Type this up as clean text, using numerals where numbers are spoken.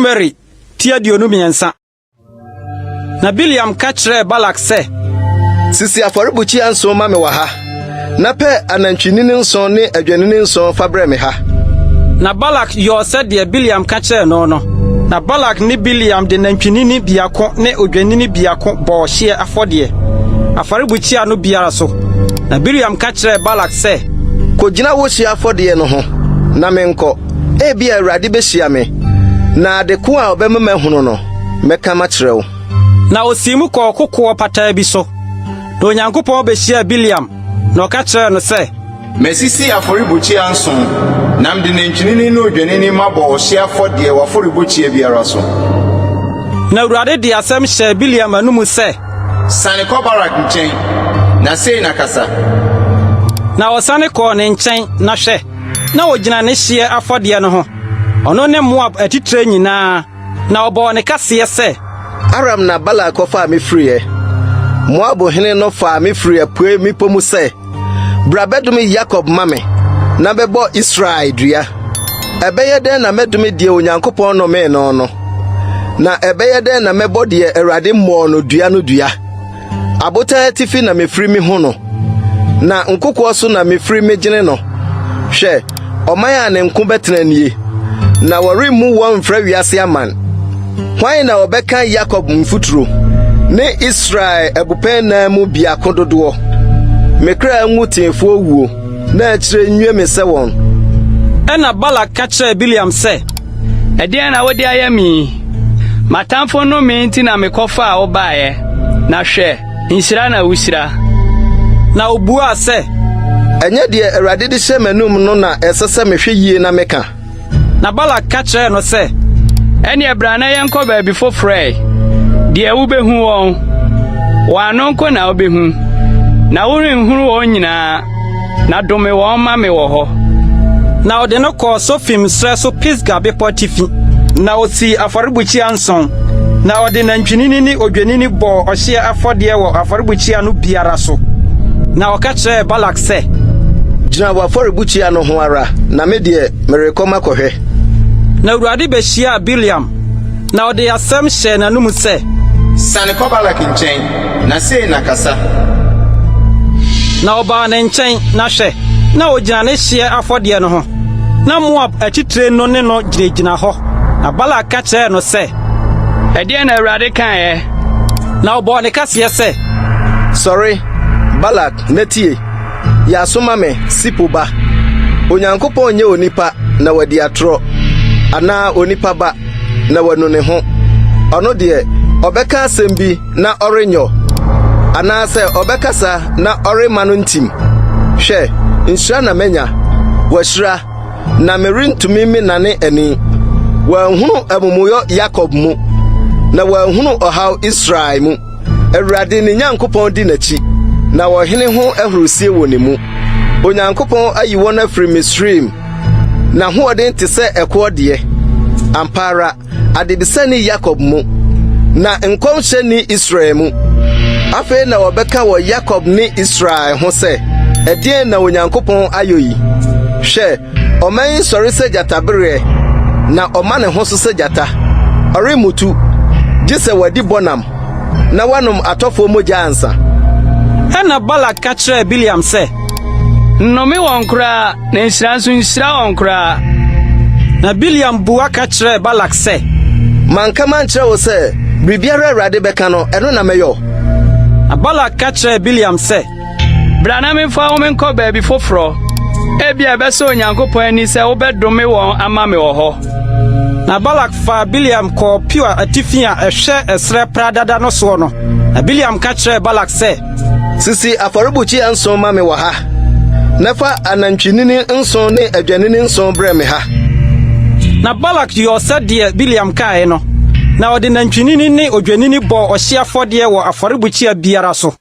Numeri ti 23. Na Bileam ka kyerɛɛ Balak sɛ, Sisi afɔrebukyia nson ma me wɔ ha, na pɛ anantwinini nson ne adwennini nson fa brɛ me ha. Na Balak yɔɔ sɛdeɛ Bileam ka kyerɛɛ no no. Na Balak ne Bileam de nantwinini biako ne odwennini biako bɔɔ hyeɛ afɔdeɛ, afɔrebukyia no biara so. Na Bileam ka kyerɛɛ Balak sɛ, Kogyina wo hyeɛ afɔdeɛ no ho, na menkɔ. Ebia Awurade behyia me, na ade ko a ɔbɛma mahunu no, mɛka makyerɛ wo. Na osii mu kɔɔ kokoɔ pataa bi so. Na Onyankopɔn behyiaa Bileam, na ɔka kyerɛɛ no sɛ, Masisi afɔrebukyia nson, na mede nantwinini ne odwennini mabɔ ɔhyeɛ afɔdeɛ w'afɔrebukyia biara so. Na Awurade de asɛm hyɛɛ Bileam anom sɛ, Siane kɔ Balak nkyɛn, na sei na kasa. Na ɔsane kɔɔ ne nkyɛn, na hwɛ, na ogyina ne hyeɛ afɔdeɛ no ho, ɔno ne Moab atitire nyinaa, na ɔbɔɔ ne kaseɛ sɛ, Aram na Balak kɔfaa me firiiɛ. Moab hene no faa me firii apuei mmepɔ mu sɛ, 'Bra bɛdome Yakob ma me, na bɛbɔ Israel dua. Ɛbɛyɛ dɛn na mɛdome deɛ Onyankopɔn nnomee no no? Na ɛbɛyɛ dɛn na mɛbɔ deɛ Awurade mmɔɔ no dua no dua? Abotan atifi na mefiri mihu no, na nkokoɔ so na mefiri megyene no. Hwɛ, ɔman a ne nko bɛtena nie, na wɔremmu wɔn mfra wiase aman. Hwan na ɔbɛka Yakob mfuturo, ne Israel abupɛn nnan mu biako dodoɔ? Me kra nwu teefoɔ wuo, na akyire nwie me sɛ wɔn. Ɛnna Balak ka kyerɛɛ Bileam sɛ, Ɛdeɛn na wode ayɛ me yi? M'atamfo nnome nti na mekɔfaa wo baeɛ, na hwɛ, nhyira na wuhyira. Na obuaa sɛ, Ɛnyɛ deɛ Awurade de hyɛ m'anom no na ɛsɛ sɛ mehwɛ yie na meka? Na Balak ka kyerɛɛ no sɛ, Ɛnneɛ bra na yɛnkɔ baabi foforɔ ɛ, deɛ wobɛhu wɔn. Wɔn ano nko na wobɛhu, na worenhunu wɔn nyinaa, na dome wɔn ma me wɔ hɔ. Na ɔde no kɔɔ Sofim serɛ so Pisga bepɔ atifi, na osii afɔrebukyia nson, na ɔde nantwinini ne odwennini bɔɔ ɔhyeɛ afɔdeɛ wɔ afɔrebukyia no biara so. Na ɔka kyerɛɛ Balak sɛ, Gyina w'afɔrebukyia no ho ara, na me deɛ, merekɔ makɔhwɛ. Na Awurade behyiaa Bileam, na ɔde asɛm hyɛɛ n'anom sɛ, Siane kɔ Balak nkyɛn, na sei na kasa. Na ɔbaa ne nkyɛn, na hwɛ, na ogyina ne hyeɛ afɔdeɛ no ho, na Moab atitire no ne no gyinagyina hɔ. Na Balak ka kyerɛɛ no sɛ, Ɛdeɛn na Awurade kaeɛ? Na ɔbɔɔ ne kaseɛ sɛ, Sɔre, Balak, na tie! Yɛ aso ma me, Sipo ba. Onyankopɔn nyɛ onipa na wadi atorɔ, anaa onipa ba na wanu ne ho. Ɔno deɛ, ɔbɛka asɛm bi na ɔrenyɔ, anaasɛ ɔbɛkasa na ɔremma no ntim. Hwɛ, nhyira na manya, wɔahyira, na merentumi mennane ani. Wɔanhunu amumuyɔ Yakob mu, na wɔanhunu ɔhaw Israel mu. Awurade ne Nyankopɔn di n'akyi, na ɔhene ho ahurusie wɔ ne mu. Onyankopɔn ayi wɔn afiri Misraim. N'ahoɔden te sɛ ɛkoɔ deɛ. Ampa ara, adebisa nni Yakob mu, na nkɔmhyɛ nni Israel mu. Afei na wɔbɛka wɔ Yakob ne Israel ho sɛ, 'Ɛdeɛn na Onyankopɔn ayɔ yi? Hwɛ, Ɔman yi sɔre sɛ gyatabereɛ, na ɔma ne ho so sɛ gyata. Ɔremmutu, gye sɛ wadi bɔnam, na wanom atɔfoɔ mogya ansa. Ɛnna Balak ka kyerɛɛ Bileam sɛ. Nnome wɔn koraa, na nhyira nso, nhyira wɔn koraa. Na Bileam bua ka kyerɛɛ Balak sɛ. Manka mankyerɛ wo sɛ, biribiara a Awurade bɛka no, ɛno na mɛyɔ? Na Balak ka kyerɛɛ Bileam sɛ. Bra na memfa wo menkɔ baabi foforɔ. Ebia ɛbɛsɔ Onyankopɔn ani sɛ wobɛdome wɔn ama me wɔ hɔ. Na Balak faa Bileam kɔɔ Peor atifi a ɛhwɛ ɛserɛ pradada no soɔ no. Na Bileam ka kyerɛɛ Balak sɛ. Sisi afɔrebukyia nson ma me wɔ ha, na fa anantwinini nson ne adwennini nson brɛ me ha. Na Balak yɔɔ sɛdeɛ Bileam kaeɛ no, na ɔde nantwinini ne odwennini bɔɔ ɔhyeɛ afɔdeɛ wɔ afɔrebukyia biara so.